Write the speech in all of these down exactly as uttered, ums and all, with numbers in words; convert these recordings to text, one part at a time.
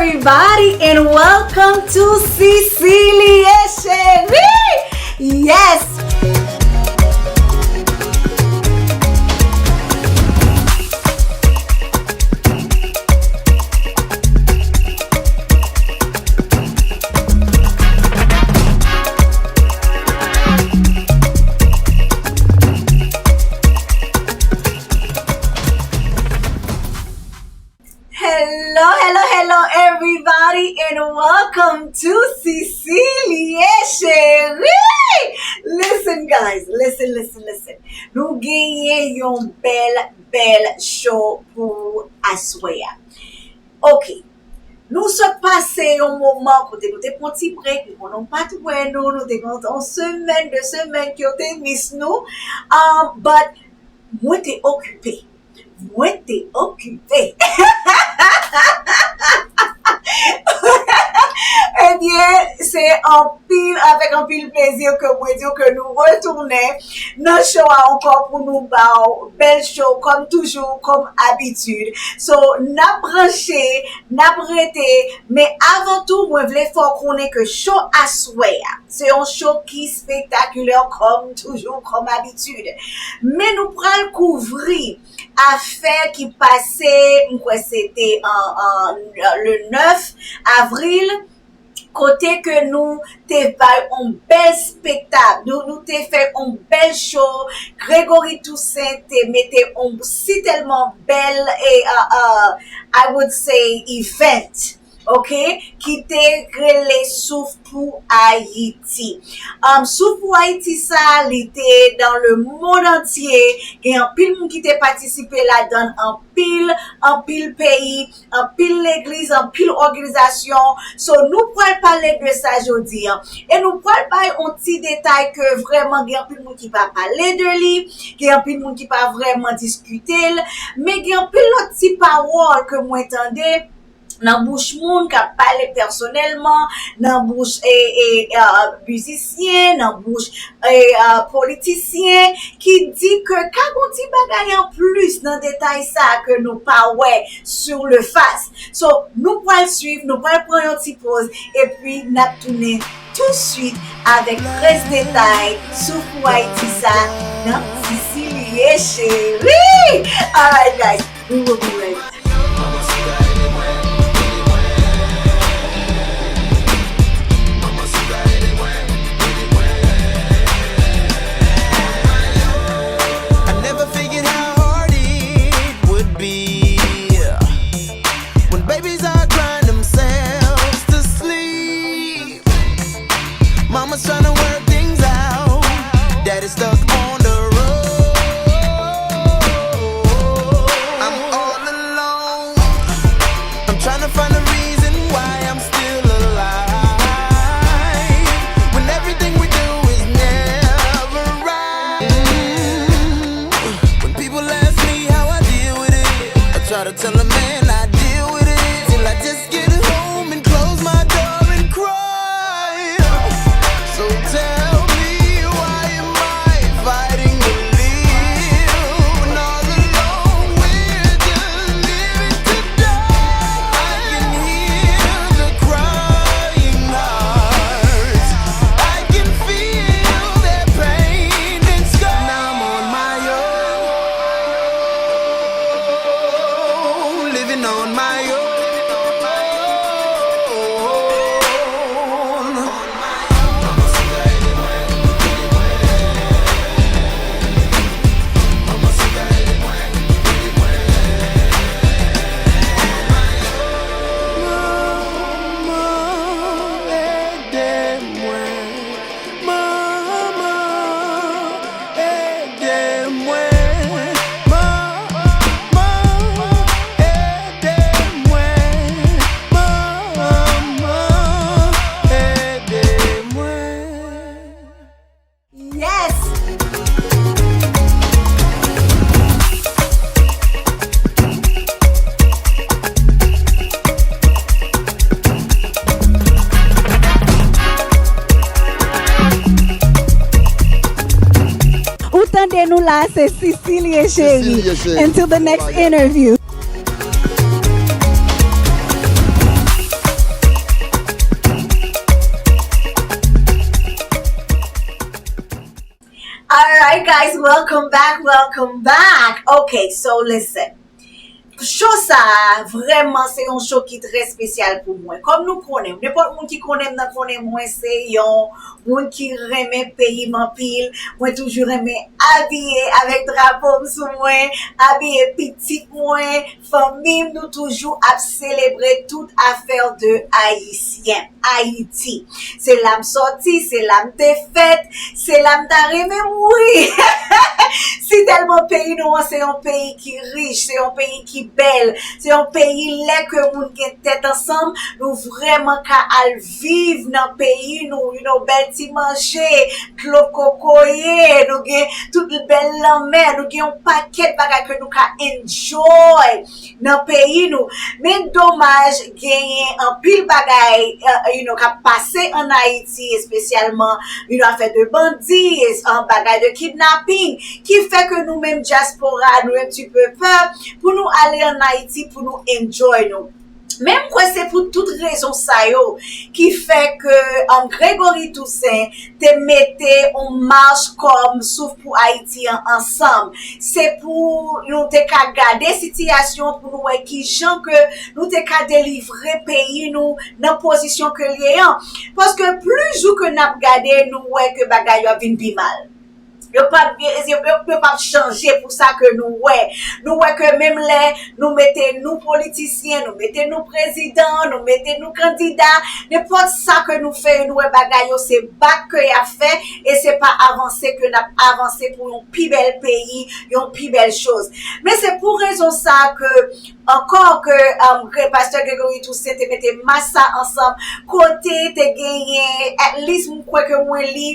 Everybody and welcome to Cecilie Chérie. Yes. Hello, hello, hello, everybody, and welcome to Cecilie Chérie. Listen, guys, listen, listen, listen. Nou genyen yon bèl, bèl show pou aswè a. Ok. Nou sot pase yon moman kote nou te pran ti break, nou konnen nou pa t wè nou, nou te gen yon semèn, de semèn ke yo te miss nou. Um, but mwen te okipe. Mwen te okipe. Ebyen, se anpil, avèk anpil plezi ke mwen di w ke nou retounen nan show a ankò pou nou ba w bèl show, kòm toujou, kòm abitid. So, n ap branche, n ap rete, men avan tou, mwen vle fè w konnen ke show aswè a, se yon show ki spektakilè, kòm toujou, kòm abitid. Men nou pral kouvri afè ki pase, m kwè se te an, an, le nèf avril, kote ke nou te bay yon bèl spektak, nou, nou te fè yon bèl show. Gregory Toussaint te mete yon si tèlman bèl, e, uh, uh, I would say, event, ok, ki te rele Souf pou Ayiti. Um, Souf pou Ayiti sa, li te dans le monde entier. Gen anpil moun ki te patisipe ladan, anpil, anpil peyi, anpil legliz, anpil òganizasyon. So, nou pral pale de sa jodi a. E nou pral bay yon ti detay ke vrèman gen anpil moun ki pa pale de li, gen anpil moun ki pa vrèman diskite l, men gen anpil lòt ti pawòl ke mwen tande nan bouch moun k ap pale pèsonèlman, nan bouch, e, e, e, mizisyen, nan bouch, e, e, politisyen, ki di ke ka gon ti bagay an plis nan detay sa ke nou pa wè sur le face. So, nou pral swiv, nou pral pran yon ti poz, epi n ap tounen touswit avèk rès detay sou Pou Ayiti sa nan Cecilie Chérie. Alright, guys, we will be right back. I never figured how hard it would be when babies are crying themselves to sleep. Mama's trying to work things out. Daddy's stuck on the road. I'm all alone. I'm trying to find a reason why I'm still alive, when everything we do is never right. Mm. When people ask me how I deal with it, I try to tell them, man, I deal with it till I just get home and close my door and cry. So tell me, why am I fighting to live when all along we're just living to die? I can hear the crying hearts. I can feel their pain and scar. Now I'm on my own, living on my own. Manman, ede mwen. Manman, ede mwen. Manman, ede mwen. Manman, ede mwen. Yes! Ou tande nou la, se Cecilie Chérie. Cecilie Chérie. Until the next interview. Welcome back, welcome back. Ok, so listen. Show sa a, vrèman, se yon show ki trè espesyal pou mwen. Kòm nou konnen m, nenpòt moun ki konnen m nan konnen mwen se yon moun ki renmen peyi m anpil. Mwen toujou renmen abiye avèk drapo m sou mwen, abiye pitit mwen, fanmi m, nou toujou ap selebre tout afè de Ayisyen. Ayiti. Se la m sòti, se la m te fèt, se la m ta renmen mouri. Si tèlman peyi nou an se yon peyi ki rich, se yon peyi ki bèl, se yon peyi lè ke moun gen tèt ansanm, nou vrèman ka al viv nan peyi nou, you know, bèl ti manje, dlo kokoye, nou gen tout bèl lanmè, nou gen yon pakèt bagay ke nou ka enjoy nan peyi nou. Men domaj, genyen anpil bagay, uh, you know, k ap pase ann Ayiti, espesyalman, you know, afè de bandi, uh, bagay de kidnapping, ki fè ke nou menm dyaspora, nou un petit peu pè pou nou ale ann Ayiti, pou nou enjoy nou. Men m kwè se pou tout rezon sa yo ki fè ke um, Gregory Toussaint te mete yon mach kòm Souf pou Ayiti an ansanm. Se pou nou te ka gade sitiyasyon pou nou wè ki jan ke nou te ka delivre peyi nou nan pozisyon ke l ye an. Paske pli jou ke n ap gade, nou wè ke bagay yo ap vin pi mal. Yo p ap, yo, yo, yo p ap chanje pou sa ke nou wè. Nou wè ke menm lè nou mete nou politisyen, nou mete nou prezidan, nou mete nou kandida, nenpòt sa ke nou fè, nou wè bagay yo se bak ke y ap fè, e se pa avanse ke n ap avanse pou yon pi bèl peyi, yon pi bèl choz. Men se pou rezon sa ke, ankò ke, um, Pastè Gregory Toussaint te mete mas sa ansanm, kote te genyen, at least, m kwè ke mwen li,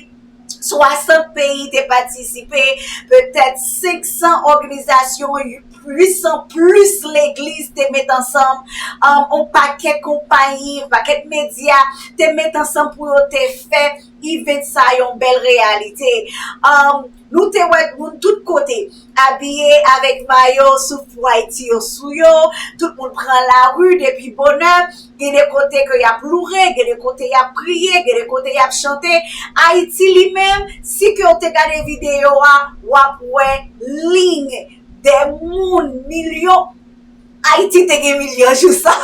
swasant peyi te patisipe, petèt senk san òganizasyon, uit san plis legliz te met ansanm, um, yon pakèt konpayi, yon pakèt medya te met ansanm pou yo te fè event sa yon bèl reyalite. Um, nou te wè moun tout kote, abiye avèk mayo Souf pou Ayiti yo sou yo, tout moun pran lari depi bonè, gen de kote ke y ap loure, gen de kote y ap priye, gen de kote y ap chante. Ayiti li menm, si ke w te gade videyo a, w ap wè liy de moun, milyon. Ayiti te gen milyon jou sa.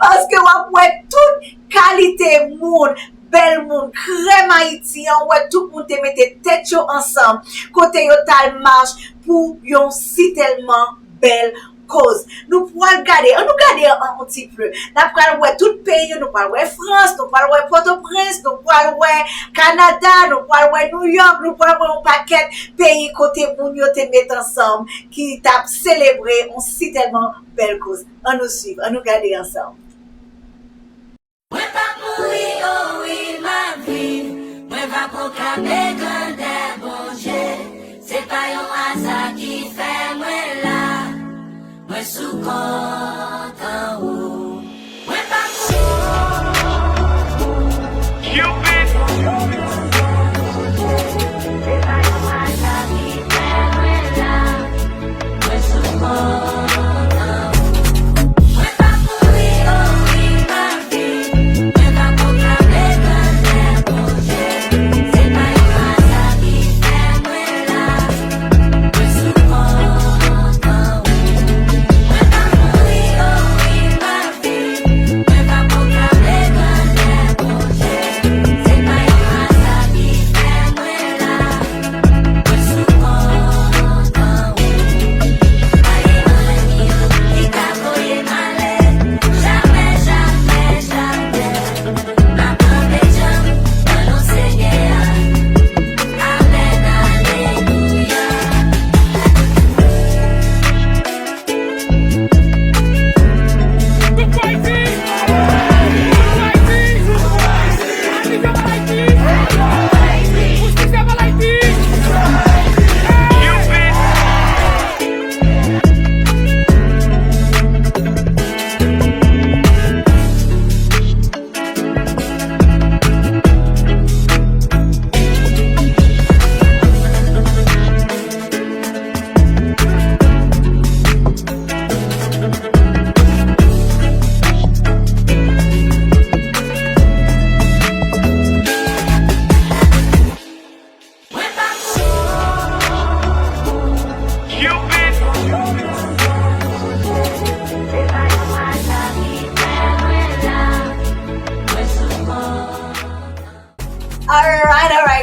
Paske w ap wè tout kalite moun, bèl moun, krèm Ayiti an, w wè tout moun te mete tèt yo ansanm, kote yo t al mach pou yon sitèlman bèl koz. Nou pral gade, ann nou gade an, an, yon ti pe. N ap pral wè tout peyi yo, nou pral wè Frans, nou pral wè Pòtoprens, nou pral wè Kanada, nou pral wè Nouyòk, nou pral wè yon pakèt peyi kote moun yo te met ansanm, ki t ap selebre yon sitèlman bèl koz. Ann nou swiv, ann nou gade ansanm. Mwen p ap mouri, o wi, m ap viv. Mwen va pwoklame grandè Bondye. Se pa yon aza ki fè mwen la. Mwen sou kont anwo. Mwen pa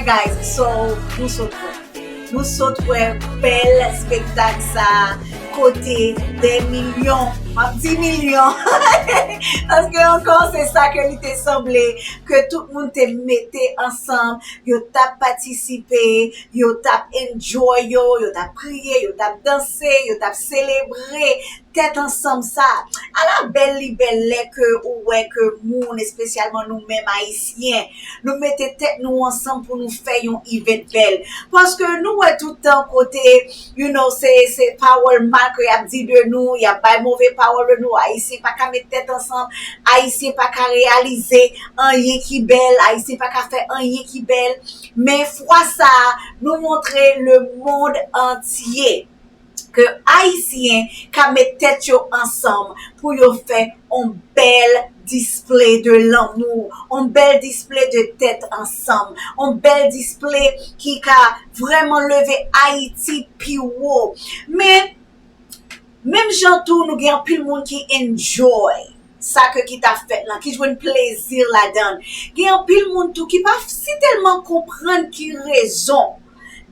Guys, so, nou sot wè. Nou sot wè bèl spektak sa a, kote dè milyon, m ap di milyon, paske ankò se sa ke li te sanble, ke tout moun te mete ansanm, yo t ap patisipe, yo t ap enjoy yo, yo t ap kriye, yo t ap danse, yo t ap selebre tèt ansanm sa. Ala bèl li bèl lè ke ou wè ke moun, espesyalman nou menm Ayisyen, nou mete tèt nou ansanm pou nou fè yon event bèl. Paske nou wè tout tan kote, you know, se, se pawòl mal ke y ap di de nou, y ap bay move pawòl de nou. Ayisyen pa ka met tèt ansanm, Ayisyen pa ka reyalize anyen ki bèl, Ayisyen pa ka fè anyen ki bèl. Men fwa sa a, nou montre lemonn antye ke Ayisyen ka met tèt yo ansanm pou yo fè on bèl display de lanmou, on bèl display de tèt ansanm, on bèl display ki ka vrèman leve Ayiti pi wo. Men, menm jan tou, nou gen anpil moun ki enjoy sa ke ki t ap fèt lan, ki jwenn plezi ladan l. Gen anpil moun tou ki pa si tèlman konprann ki rezon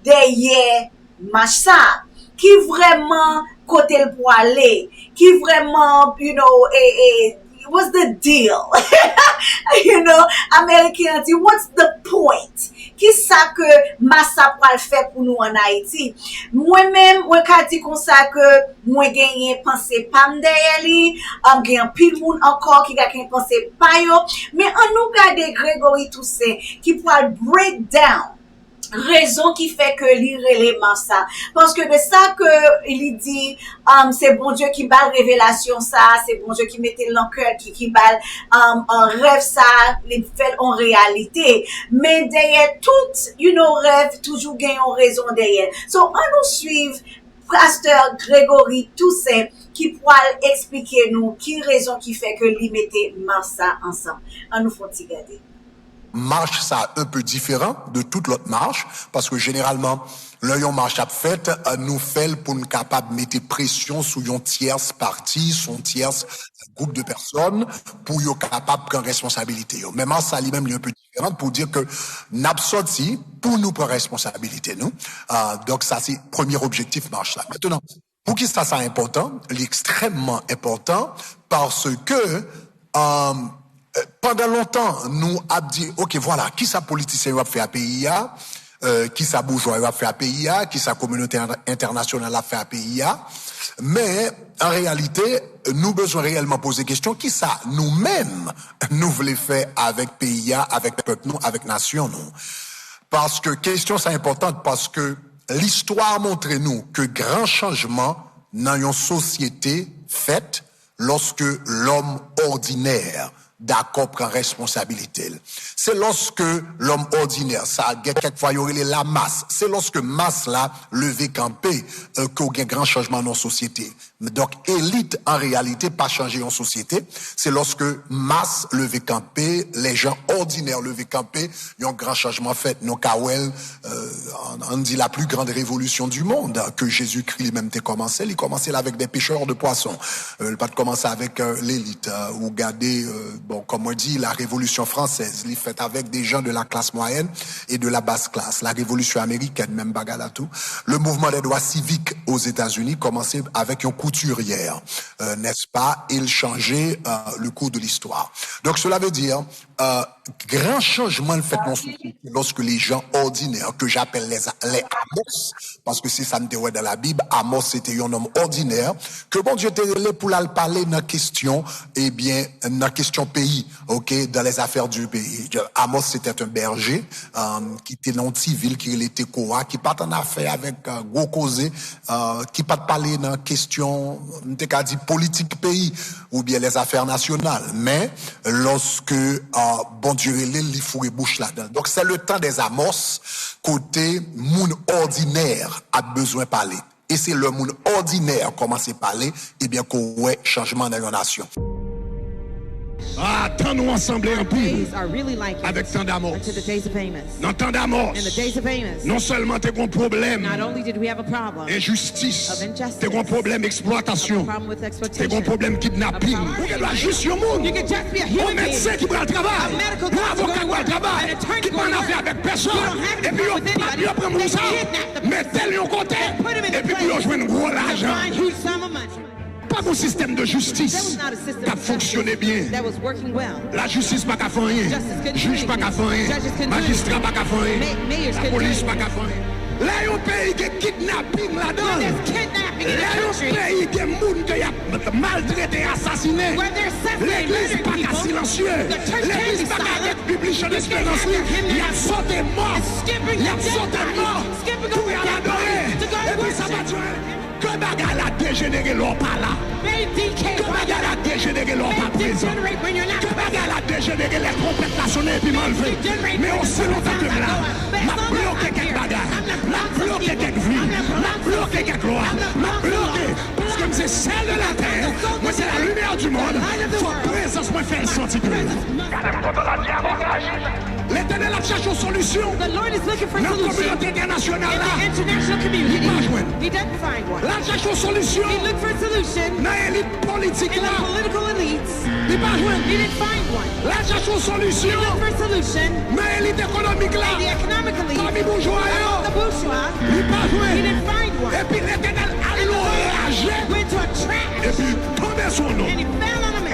dèyè mach sa, ki vrèman kote l pwale, ki vrèman, you know, e, e, what's the deal? You know, Ameriken an di, what's the point? Ki sa ke mach sa pral fè pou nou ann Ayiti? Mwen menm, mwen ka di konsa ke mwen genyen panse pa m dèyè li, um, gen anpil moun ankò ki ka gen panse pa yo, men ann nou gade Gregory Toussaint ki pral break down rezon ki fè ke li rele mach sa. Paske de sa ke li di, um, se Bondye ki ba l revelasyon sa, se Bondye ki mete l nan kè l, ki, ki ba l, um, uh, rèv sa, li fè l an reyalite. Men dèyè tout, you know, rèv, toujou gen yon rezon dèyè. So, ann nou swiv Pastè Gregory Toussaint ki pral eksplike nou ki rezon ki fè ke li mete mach sa ansanm. Ann nou fè yon ti gade. Mach sa un peu diferan de tout lòt mach, paske jeneralman, lè yon mach ap fèt, euh, nou fè l pou n kapab mete presyon sou yon tyès pati, sou yon tyès gwoup de pèsòn, pou yo kapab pran responsabilite yo. Men mach sa li menm, li un peu diferan pou di ke n ap sòti pou nou pran responsabilite nou. Euh, donk, sa se premye objektif mach la. Mentnan, poukisa sa enpòtan? Li ekstrèmman enpòtan paske, euh, pandan lontan, nou ap di, oke, vwala, kisa politisyen yo ap fè a peyi a, euh, kisa boujwa yo ap fè a peyi a, kisa kominote entènasyonal ap fè a peyi a. Men, an reyalite, nou bezwen reyèlman poze kesyon, kisa nou menm nou vle fè avèk peyi a, avèk pèp nou, avèk nasyon nou? Paske kesyon sa enpòtan, paske listwa montre nou ke gran chanjman nan yon sosyete fèt lòske lòm òdinè dakò pran responsabilite l. Se lòske lòm òdinè, sa gen kèk fwa yo rele lamas, se lòske mas la leve kanpe, euh, ke w gen gran chanjman nan yon sosyete. Donk, elit, an reyalite, pa chanje yon sosyete. Se lòske mas leve kanpe, les gens ordinaires leve kanpe, yon gran chanjman fèt. Nou ka wè l, euh, ann, ann di la plus grande révolution du monde, ke Jezikri li menm te kòmanse. Li kòmanse l avèk des pêcheurs de poissons. Euh, li pa t kòmanse avèk, euh, lelit. Euh, ou gade, euh, bon, kòm mwen di, la Révolution française, li fèt avèk des gens de la classe moyenne et de la basse classe. La Révolution américaine, menm bagay la tou. Le mouvement des droits civiques aux États-Unis kòmanse avèk yon koutiryè, euh, n'est-ce pas, e l chanje, euh, le cours de l'histoire. Donc, cela veut dire, euh, gran chanjman l fèt nan sosyete lòske les gens ordinaires, que j'appelle les, les Amos, paske se sa m te wè dans la Bible, Amos se te yon nonm òdinè, ke Bondye te rele pou l al pale nan kesyon, ebyen, nan kesyon peyi, ok, dans les affaires du pays. Amos se te un berger, euh, ki te nan yon ti vil ki rele Tekoa, ki pa t annafè avèk, euh, gwo koze, euh, ki pa t pale nan kesyon, m te ka di, politik peyi oubyen les affaires nationales. Men, lòske, euh, Bondye rele l, li foure bouch ladan l. Donk, c'est le temps des Amos, kote moun òdinè ap bezwen pale. E se lè moun òdinè kòmanse pale, ebyen, ke w wè chanjman nan yon nasyon. Ah, tan nou an sanble anpil Days are really like avèk it tan d'Amos. To the days of Amos. Nan tan d'Amos, In the days of Amos, non sèlman te gon pwoblèm not only did we have a problem enjistis, of injustice, te gon pwoblèm a eksplwatasyon, problem with te exploitation, gon pwoblèm a kidnaping. problem Ou gen dwa of jis yon moun, You could just be a human yon medsen being, ki pral travay, a medical yon doctor avoka ki going pral on, travay, an attorney ki pa going nan afè on. avèk You pèsonn. don't have Epi yo anything with pap yo anybody. Pran moun They sa, kidnap the mete l yon kote, They put him in a epi pou yo place jwenn gwo to lajan. Find huge sum of money. Pa gon sistèm de There jistis was not a system k ap of fonksyone justice byen. That was working well. Lajistis pa ka fè anyen. Justice couldn't do Jij pa ka fè anything. anyen. Judges couldn't do Majistra pa ka fè anything. Anyen. Ma- mayors couldn't do Lapolis pa anything. Ka fè anyen. Lè yon peyi gen kidnaping ladan When l, there's kidnapping in lè a yon country peyi gen moun ke y ap maltrete, asasinen, where they're assassinating, legliz murdering pa ka people, silansye. The church can't be Legliz pa ka silent. Ret bib li chante You can't esperans have li. your hymn Y ap sote mò. Skipping Y the ap dead sote body, mò. skipping Pou over y al dead adore. bodies to go Epi sa pa worship. Di ke bagay la dejenere lè w pa la. May D K Ke bagay la dejenere lè w pa may prezan. Degenerate when you're not Ke bagay la dejenere lè twonpèt la sonnen epi m anleve. Degenerate Men when osi lontan ke m la, m ap bloke kèk bagay. M ap bloke kèk vi. M ap bloke kèk lwa. M ap bloke. Paske m se sèl de la tè. Mwen se la limyè di mond. Fòk prezans mwen fè l santi ke. Gade m kontan la di a bagay. Letènèl ap chache yon solisyon. The Lord is looking for Nan solution kominote entènasyonal in la. the international Li community. Pa jwenn. He doesn't find one. L ap chache yon solisyon. He looked for a solution Nan elit politik in the la. Political elites. Li pa jwenn. He didn't find one. L ap chache yon He solisyon. Looked for a solution Nan elit ekonomik la. in the economic elite. Pami boujwa yo. Among the boujwa. Li pa jwenn. He didn't find one. Epi Letènèl al nan yon raje. Went to a trap Epi tonbe sou yon nonm. And he fell on a man.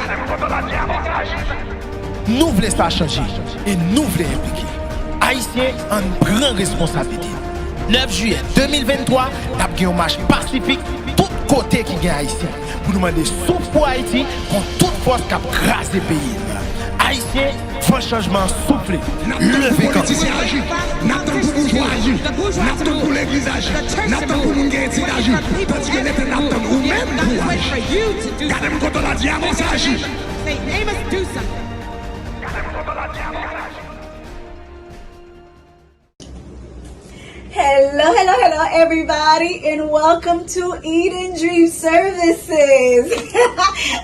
Nou vle sa chanje e nou vle enplike. Ayisyen, ann pran responsablite. Nèf jiyè de mil venntwa, n ap gen yon mach pasifik tout kote ki gen Ayisyen pou nou mande Souf pou Ayiti kont tout fòs k ap kraze peyi n. Ayisyen, van chanjman an soufle. Leve kanpe. Politisyen aji. N ap tann pou boujwa aji. N ap tann pou legliz aji. N ap tann pou moun gen etid aji. Tandis ke Letènèl ap tann ou menm pou aji. Gade m kontan la di a konsa aji. Say, Amos, do something. Hello, hello, hello, everybody, and welcome to Eden Dream Services.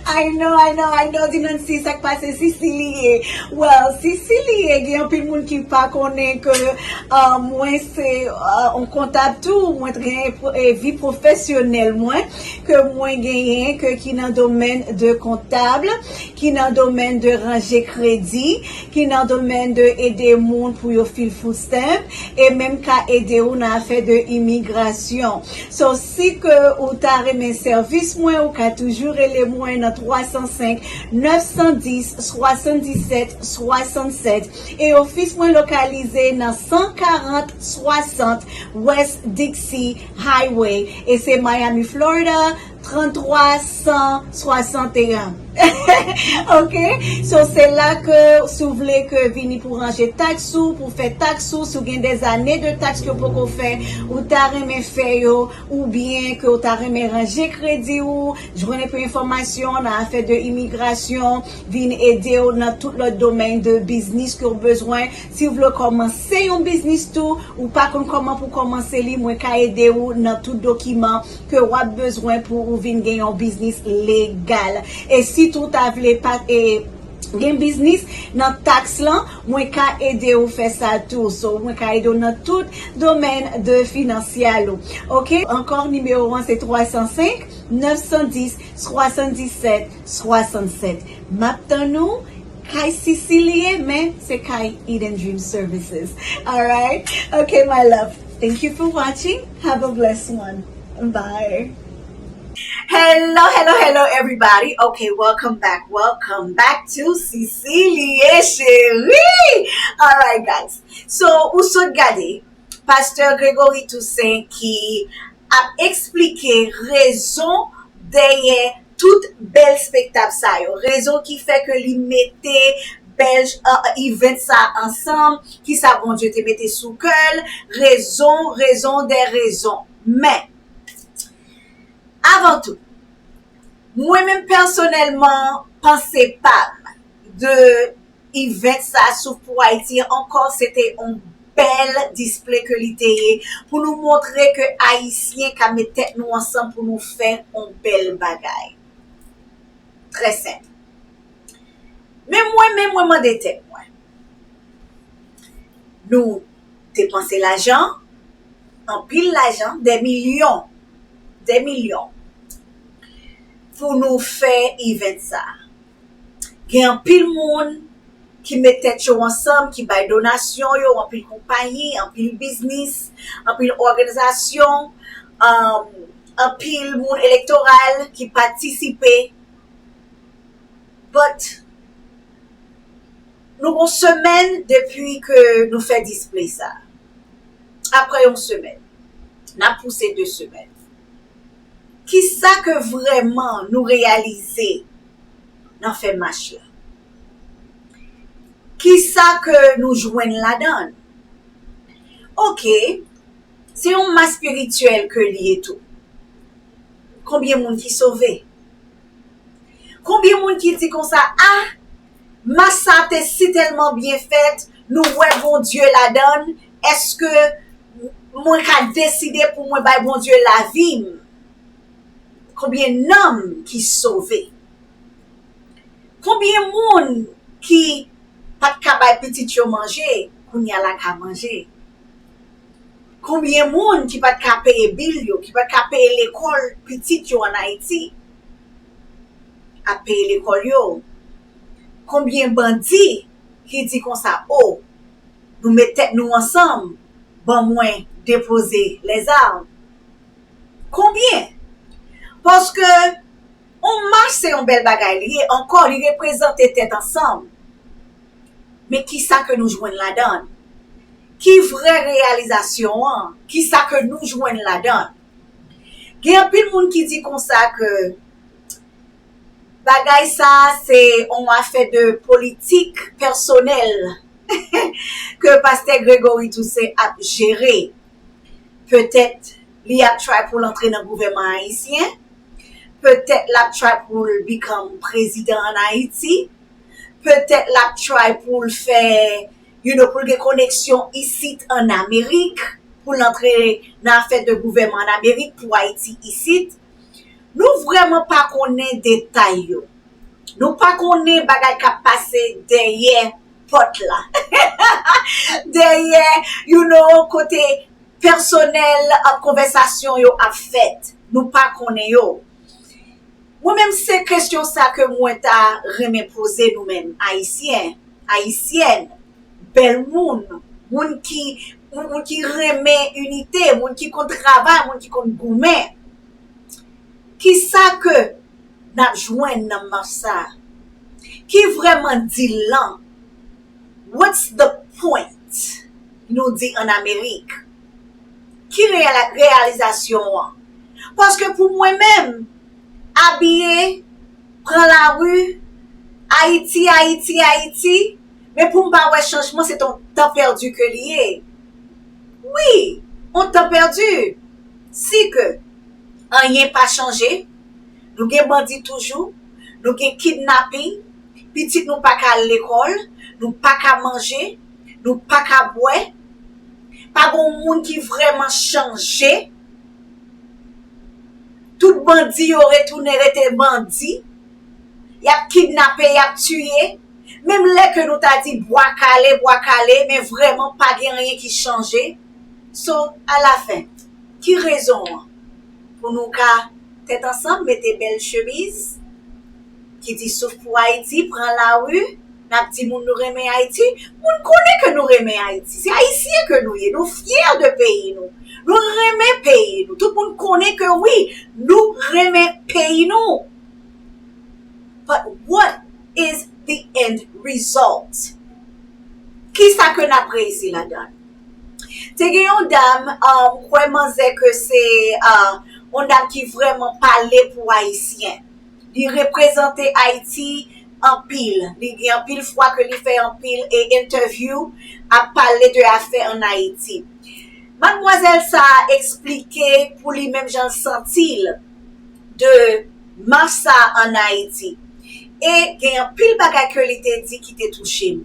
I know, I know, I know, di nan si sa k pase, si si li ye. Well, si si li ye, gen anpil moun ki pa konnen ke uh, mwen se uh, yon kontab tou, mwen gen eh, vi pwofesyonèl mwen, ke mwen genyen, ke ki nan domèn de kontab, ki nan domèn de ranje kredi, ki nan domèn de ede moun pou yo fil food stamp, e menm ka ede ou nan afè de imigrasyon. So, si ke ou ta renmen sèvis mwen, ou ka toujou rele mwen nan twa san senk, nèf san dis, swasanndisèt, swasannsèt. E ofis mwen lokalize nan san karant swasant West Dixie Highway. E se Miami, Florida, tranntwa san swasanteyen. Ok? So, se la ke, si w vle ke vini pou ranje taks ou, pou fè taks ou, si w gen dèzane de taks ke w poko fè, ou ta renmen fè yo, oubyen ke w ta renmen ranje kredi ou, jwenn enpe enfòmasyon nan afè de imigrasyon, vin ede w nan tout lòt domèn de biznis ke w bezwen. Si w vle kòmanse yon biznis tou, ou pa konn kòman pou kòmanse li, mwen ka ede w nan tout dokiman ke w ap bezwen pou ou vin gen yon biznis legal. E si tou w ta vle pa, e, gen biznis nan taks lan, mwen ka ede w fè sa tou. So, mwen ka ede w nan tout domèn de finansyèl ou. Ok? Ankò, nimewo an se twa san senk, nèf san dis, swasanndisèt, swasannsèt. M ap tann ou kay Sisi li ye, men se kay Eden Dream Services. Alright? Ok, my love. Thank you for watching. Have a blessed one. Bye. Hello, hello, hello, everybody. Okay, welcome back. Welcome back to Sisi li ye Cheri. Alright, guys. So, ou sot gade Pastè Gregory Toussaint ki ap eksplike rezon dèyè tout bèl spektak sa yo. Rezon ki fè ke li mete bèl, uh, event sa ansanm, ki sa Bondye te mete sou kè l, rezon, rezon dè rezon. Men, avan tou, mwen menm pèsonèlman, panse pa m de event sa Souf pou Ayiti ankò, se te yon bèl display ke li te ye, pou nou montre ke Ayisyen ka met tèt nou ansanm pou nou fè yon bèl bagay. Trè senp. Men mwen menm, mwen mande tèt mwen, nou depanse lajan, anpil lajan, dè milyon, dè milyon, pou nou fè event sa. Gen anpil moun ki met tèt yo ansanm, ki bay donasyon yo, anpil konpayi, anpil biznis, anpil òganizasyon, um, anpil moun elektoral ki patisipe. But nou gon semèn depi ke nou fè display sa. Apre yon semèn, n ap pouse de semèn. Kisa ke vrèman nou reyalize nan fè mach la? Kisa ke nou jwenn ladan l? Oke, se yon mach espirityèl ke li ye tou. Konbyen moun ki sove? Konbyen moun ki di konsa, ah, mach sa te si tèlman byen fèt, nou wè Bondye ladan l, èske mwen ka deside pou mwen bay Bondye lavi m? Konbyen nanm ki sove? Konbyen moun ki pa t ka bay pitit yo manje, kounye a la ka manje? Konbyen moun ki pa t ka peye bil yo, ki pa t ka peye lekòl pitit yo ann Ayiti, ap peye lekòl yo? Konbyen bandi ki di konsa, o, nou met tèt nou ansanm, ban mwen depoze lèzam? Konbyen? Paske yon mach se yon bèl bagay li ye, ankò li reprezante tèt ansanm. Men kisa ke nou jwenn ladan l? Ki vrè reyalizasyon an? Kisa ke nou jwenn ladan l? Gen anpil moun ki di konsa ke bagay sa se yon afè de politik pèsonèl ke pastè Gregory Toussaint ap jere. Petèt li ap try pou l antre nan gouvènman ayisyen. Petèt l ap try pou l become prezidan ann Ayiti. Petèt l ap try pou l fè, you know, pou l gen koneksyon isit ann Amerik, pou l antre nan afè de gouvènman ann Amerik pou Ayiti isit. Nou vrèman pa konnen detay yo. Nou pa konnen bagay k ap pase dèyè pòt la. Dèyè, you know, kote pèsonèl ap konvèsasyon yo ap fèt. Nou pa konnen yo. Mwen menm se kesyon sa ke mwen ta renmen poze nou menm, Ayisyen, Ayisyèn, bèl moun, moun ki, moun, moun ki renmen inite, moun ki konn travay, moun ki konn goumen. Kisa ke n ap jwenn nan mach sa? Ki vrèman dil lan? What's the point? Nou di ann Amerik. Ki reya-, reyalizasyon an? Paske pou mwen menm, abiye, pran lari, Ayiti, Ayiti, Ayiti, men pou m pa wè chanjman, se yon tan pèdi ke li ye. Wi, yon tan pèdi. Si ke anyen pa chanje, nou gen bandi toujou, nou gen kidnaping, pitit nou pa ka al lekòl, nou pa ka manje, nou pa ka bwè, pa gen moun ki vrèman chanje. Tout bandi yo retounen rete bandi. Y ap kidnape, y ap tiye. Menm lè ke nou ta di bwa kale, bwa kale, men vrèman pa gen anyen ki chanje. So, alafen, ki rezon an pou nou ka tèt ansanm, mete bèl chemiz ki di Souf pou Ayiti, pran lari, n ap di moun nou renmen Ayiti? Moun konnen ke nou renmen Ayiti. Se Ayisyen ke nou ye. Nou fyè de peyi nou. Nou renmen peyi nou. Tout moun konnen ke wi, nou renmen peyi nou. But what is the end result? Kisa ke n ap reyisi ladan? Te gen yon dam, um, m kwè manzè ke se, uh, yon dam ki vrèman pale pou Ayisyen. Li reprezante Ayiti anpil. Li gen anpil fwa ke li fè anpil e entèvyou ap pale de afè ann Ayiti. Madmwazèl sa a eksplike pou li menm jan l santi l de mach sa a ann Ayiti. E gen anpil bagay ke li te di ki te touche m.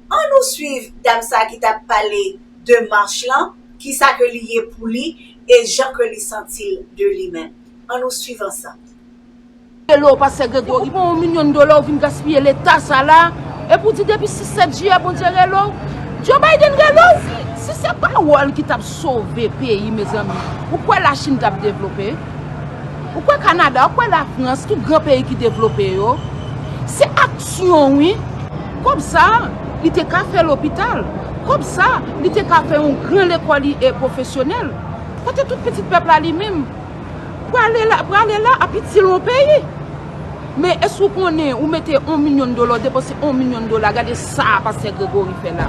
Ann nou swiv dam sa a ki t ap pale de mach lan, kisa ke li ye pou li, e jan ke li santi l de li menm. Ann nou swiv ansanm. Hello, Pastè Gregory. Bon, yon milyon dola ou vin gaspiye leta sa la. Epi w di depi sis sèt jiyè Bondye rele w? Joe Biden rele w? Si se pawòl ki t ap sove peyi, mezanmi, ou kwè Lachin t ap devlope? Ou kwè Kanada, ou kwè Lafrans, tout gran peyi ki devlope yo? Se aksyon, wi. Kòb sa, li te ka fè lopital. Kòb sa, li te ka fè yon gran lekòl e pwofesyonèl. Kote tout pitit pèp la li menm? Prale la, prale la ap itil yon peyi. Men èske w konnen ou mete yon milyon dola, w depanse yon milyon dola, gade sa Pastè Gregory fè la.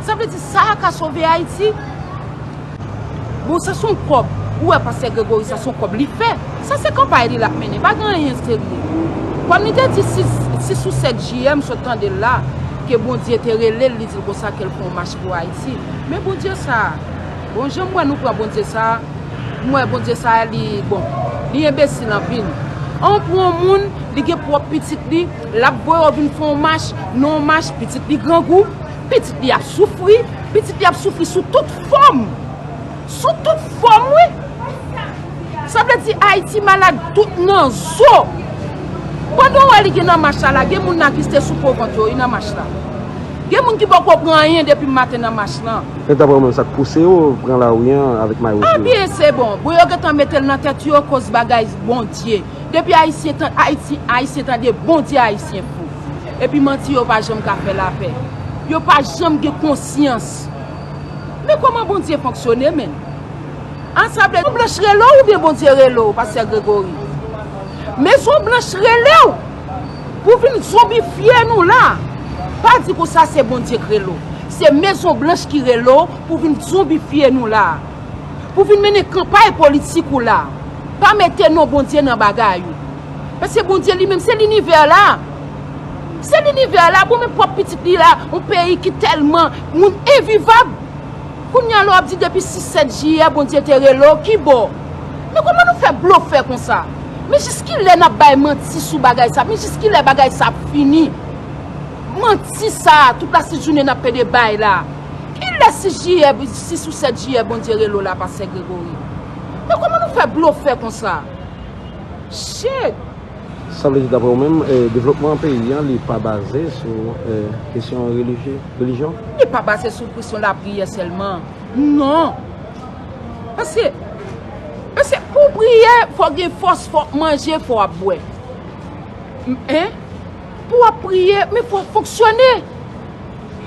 Sa vle di sa a ka sove Ayiti? Bon, sa se yon kòb. Ou wè Pastè Gregory, sa se yon kòb li fè. Sa se kanpay li l ap mennen, pa gen anyen serye. Kòm li te di sis, sis ou sèt jiyè, m sot tande l la, ke Bondye te rele l, li di l konsa ke l fè yon mach pou Ayiti. Men Bondye sa a, bon, jan m wè nou pran Bondye sa a, m wè Bondye sa a, li, bon, li enbesil anpil. An pran yon moun, li gen pwòp pitit li, l ap voye yo vin fè yon mach, nan yon mach, pitit li grangou, pitit li ap soufri, pitit li ap soufri sou tout fòm. Sou tout fòm, wi. Sa vle di Ayiti malad tout nan zo. Pandan w wè li gen nan mach la, la, gen moun la ki te sou po vant yo, wi, nan mach la. Gen moun ki poko pran anyen depi maten nan mach lan. E daprè w menm, sa k pouse yo pran lari an avèk mayo sou yo? Ebyen, se bon. Bon, yo gentan mete l nan tèt yo koz bagay Bondye. Depi Ayisyen tan-, Ayiti, Ayisyen tande Bondye, Ayisyen fou. Epi manti, yo pa janm ka fè lapè. Yo pa janm gen konsyans. Men kòman Bondye fonksyone, menn? A, sa vle di Blanch rele w oubyen Bondye rele w, Pastè Gregory? Mezon Blanch rele w pou vin zonbifye nou la. Pa di konsa se Bondye k rele w. Se Mezon Blanch ki rele w pou vin zonbifye nou la. Pou vin mennen kanpay politik ou la. Pa mete non Bondye nan bagay ou. Paske Bondye li menm se linivè la. Se linivè la, bon men pwòp pitit li la, yon peyi ki tèlman moun envivab. Kounye a la w ap di depi sis sèt jiyè Bondye te rele w, ki bò? Men kòman nou fè blofè konsa? Men jis kilè n ap bay manti sou bagay sa? Men jis kilè bagay sa ap fini? Manti sa, tout lasent jounen n ap pede bay la. Kilè sis jiyè, sis ou sèt jiyè Bondye rele w la, Pastè Gregory? Men kòman nou fè blofè konsa? Shit! Sa vle di, daprè w menm, eh, devlopman peyi an, li pa baze sou, eh, kesyon relijye, relijyon? Li pa baze sou kesyon lapriyè sèlman. Non. Paske, paske pou w priye, fò w gen fòs, fò w ap manje, fò w ap bwè. M-, en? Pou w ap priye, men fò w fonksyone.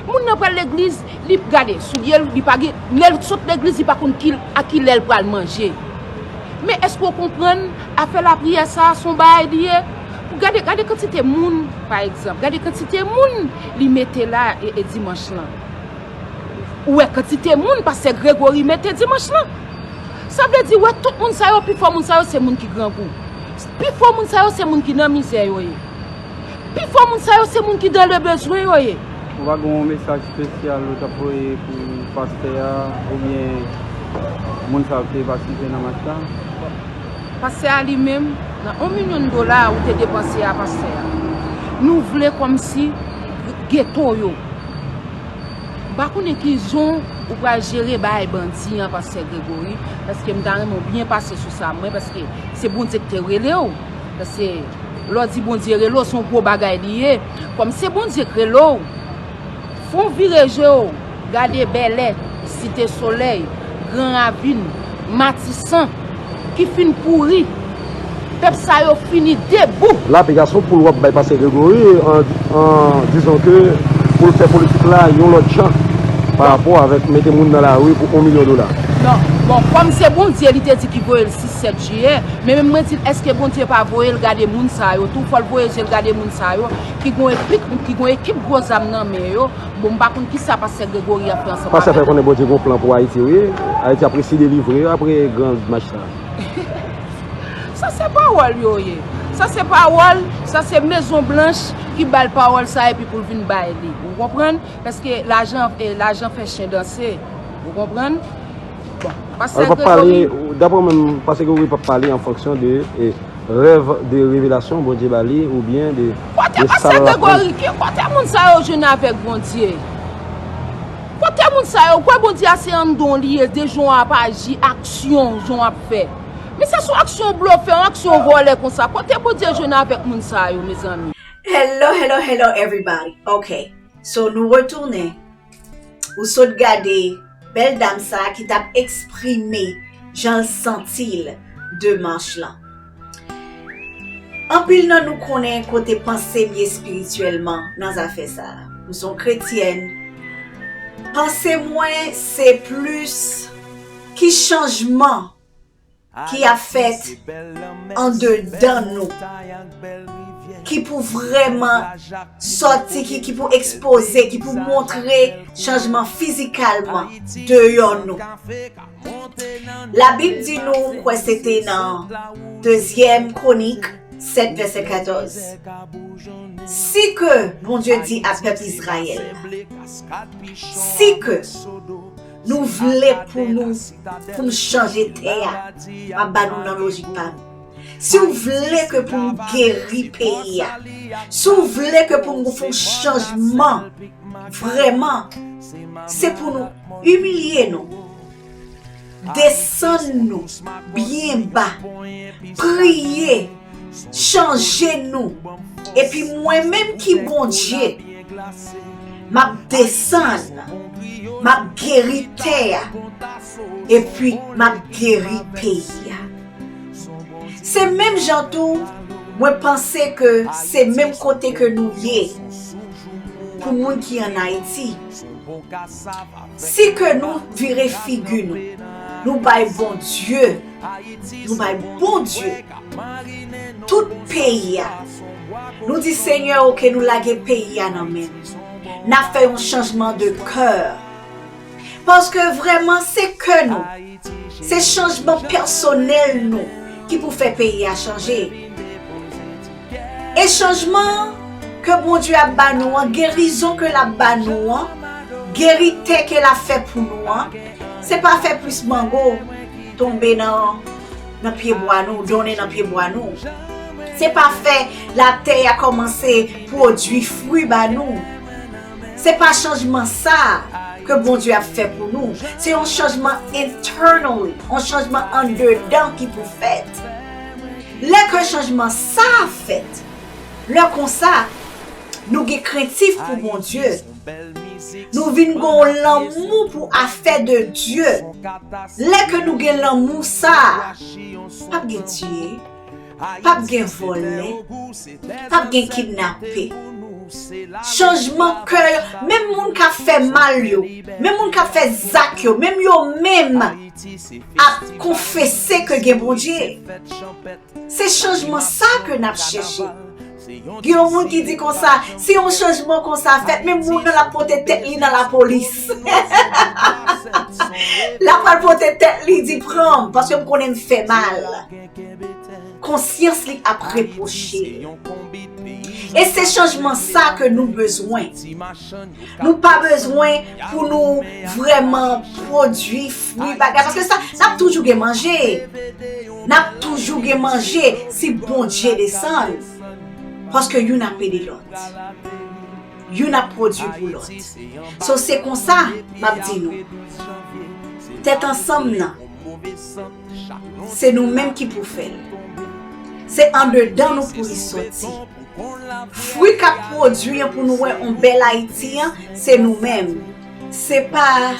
Moun nan pral legliz, li gade soulye l, li pa gen, lè l sot legliz, li pa konn ki, a ki lè l pral manje. Men èske w konprann afè lapriyè sa a, se yon bagay li ye? Gade, gade kantite moun, pa egzanp, gade kantite moun li mete la e, e dimanch lan. Ou wè kantite moun Pastè Gregory mete dimanch lan? Sa vle di, wè tout moun sa yo, pifò moun sa yo se moun ki grangou. Pifò moun sa yo se moun ki nan mizè yo ye. Pifò moun sa yo se moun ki dans le besoin yo ye. Ou pa gen yon mesaj espesyal ou t ap voye pou pastè a, oubyen moun sa yo ki te patisipe nan mach la? Pastè a li menm, nan yon milyon dola ou te depanse a pastè a. Nou vle kòmsi geto yo. M pa konnen ki jan ou pral jere bagay bandi an, Pastè Gregory, paske m ta renmen w byen pase sou sa, mwen, paske se Bondye ki te rele w. Paske lè w di Bondye rele w, se yon gwo bagay li ye. Kòm se Bondye k rele w, fè w vire je w, gade Bèlè, Site Solèy, Gran Ravin, Matisan, ki fin pouri. Pèp sa yo fini debou. Lapli gason poul w ap bay Pastè Gregory, an, an dizon ke pou l fè politik la yon lòt jan pa rapò avèk mete moun nan lari pou yon milyon dola. Non, bon, kòm se Bondye li te di ki voye l sis sèt jiyè, men menm mwen di l, èske Bondye pa voye l gade moun sa yo tou? Fò l voye je l gade moun sa yo ki gon ekip, ki gon ekip gwo zam nan men yo. Bon, m pa konn kisa Pastè Gregory ap fè ansanm avèk yo. Pastè fè konnen Bondye gon plan pou Ayiti, wi. Ayiti ap resi delivre apre gran mach sa. Sa se pawòl yo ye. Sa se pawòl, sa se Mezon Blanch ki ba l pawòl sa epi pou l vin bay li. Ou konprann? Paske lajan, eh, lajan fè chen danse. Ou konprann? Bon, Pastè Gregory. Daprè w menm, Pastè Gregory p ap pale an fonksyon de, eh, rèv de revelasyon Bondye ba li oubyen de, de sa l rakonte. Kote Pastè Gregory? Ki, kote moun sa yo jwenn avèk Bondye? Kote moun sa yo? Kwè Bondye a se anndan w li ye, de jan w ap aji, aksyon, jan w ap fè. Men se sou aksyon blofè, yon aksyon vòlè konsa. Kote Bondye jwenn avèk moun sa yo, mezanmi? Hello, hello, hello everybody. Ok, so nou retounen. Ou sot gade bèl dam sa ki t ap eksprime jan l santi l de mach lan. Anpil nan nou konnen kote panse m ye espirityèlman nan zafè sa. M se yon kretyèn. Panse mwen se plis ki chanjman ki ap fèt andedan nou, ki pou vrèman sòti, ki, ki pou ekspoze, ki pou montre chanjman fizikalman deyò nou. Labib di nou, m kwè se te nan Dezyèm Kwonik sèt, vèsè katòz. Si ke Bondye di a pèp Izrayèl, si ke nou vle pou nou, pou nou chanje tè a, m ap ba nou nan lojik pa m. Si w vle ke pou m geri peyi a, si w vle ke pou m fè yon chanjman, vrèman, se pou nou imilye nou, desann nou byen ba, priye, chanje nou. Epi mwen menm ki Bondye, m ap desann, m ap geri tè a, epi m ap geri peyi a. Se menm jan tou, mwen panse ke se menm kote ke nou ye pou moun ki ann Ayiti. Si ke nou vire figi nou, nou bay Bondye, nou bay Bondye tout peyi a. Nou di, Senyè, oke, nou lage peyi a nan men w. N ap fè yon chanjman de kè. Paske vrèman, se kè nou, se chanjman pèsonèl nou ki pou fè peyi a chanje. E chanjman ke Bondye ap ba nou an, gerizon ke l ap ba nou an, geri tè ke l ap fè pou nou an, se pa fè plis mango tonbe nan, nan pyebwa nou, donnen nan pyebwa nou. Se pa fè latè a kòmanse pwodui fwi ba nou. Se pa chanjman sa ke Bondye ap fè pou nou. Se yon chanjman internally, yon chanjman andedan ki pou fèt. Lè ke chanjman sa a fèt, lè konsa, nou gen krentif pou Bondye. Nou vin gen yon lanmou pou afè de Dye. Lè ke nou gen lanmou sa a, p ap gen tiye, p ap gen vòlè, p ap gen kidnape. Chanjman kè, menm moun k ap fè mal yo, menm moun k ap fè zak yo, menm yo menm ap konfese ke gen Bondye. Se chanjman sa ke n ap chèche. Gen yon moun ki di konsa, si yon chanjman konsa fèt, menm moun nan l ap pote tèt li nan lapolis. L ap pral pote tèt li, di pran m, paske m konnen m fè mal. Konsyans li ap repwoche. E se chanjman sa ke nou bezwen. Nou pa bezwen pou nou vrèman pwodui fwi bagay, paske sa, n ap toujou gen manje. N ap toujou gen manje si Bondye desann. Paske youn ap ede lòt. Youn ap pwodui pou lòt. So, se konsa, m ap di nou, tèt ansanm nan, se nou menm ki pou fè l. Se andedan nou pou li soti. Fwi k ap pwodui an pou nou wè yon bèl Ayiti an, se nou menm. Se pa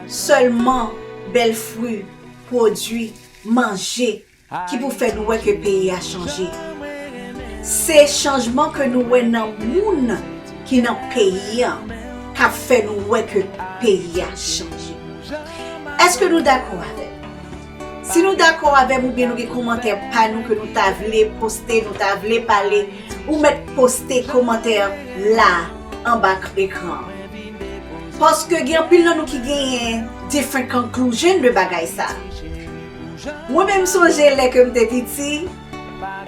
sèlman bèl fwi, pwodui, manje ki pou fè nou wè ke peyi a chanje. Se chanjman ke nou wè nan moun ki nan peyi a k ap fè nou wè ke peyi a chanje. Èske nou dakò avè m? Si nou dakò avè m oubyen nou gen kòmantè pa nou ke nou ta vle poste, nou ta vle pale, ou mèt poste kòmantè la anba ekran an. Paske gen anpil nan nou ki genyen different conclusion de bagay sa. Mwen menm, m sonje lè ke m te piti,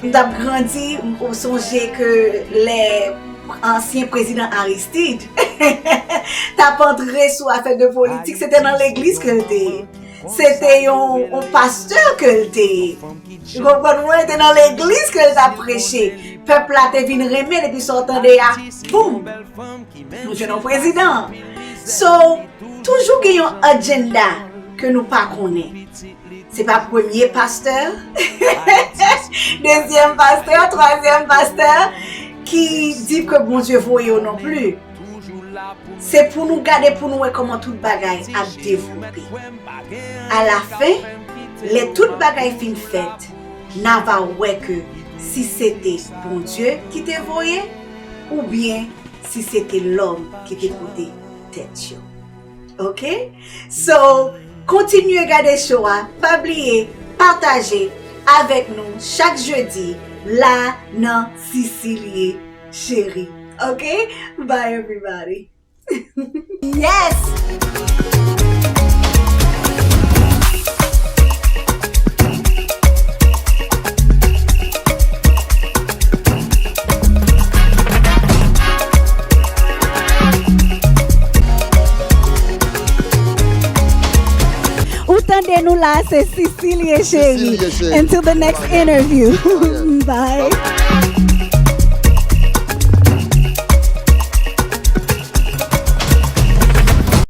m t ap grandi, m sonje ke lè ansyen prezidan Aristide t ap antre sou afè de politik, se te nan legliz ke l te ye. Se te yon, yon pastè ke l te ye. Ou konprann mwen? Te nan legliz ke l t ap preche. Pèp la te vin renmen l, epi sa w tande a, boum! Nou jwenn yon prezidan. So, toujou gen yon agenda ke nou pa konnen. Se pa premye pastè, dezyèm pastè, twazyèm pastè. ki di ke Bondye voye yo non pli. Se pou nou gade, pou nou wè kòman tout bagay ap devlope. Alafen, lè tout bagay fin fèt, n a va wè ke si se te Bondye ki te voye, oubyen si se te lòm ki te pote tèt yo. Ok? So, kontinye gade show a, pa bliye pataje avèk nou chak jedi la nan Sisilie Chérie. Ok? Bye everybody. Yes! Ou tande nou la, se Sisilie Chérie. Sisilie Chérie. Until the next interview. Bye.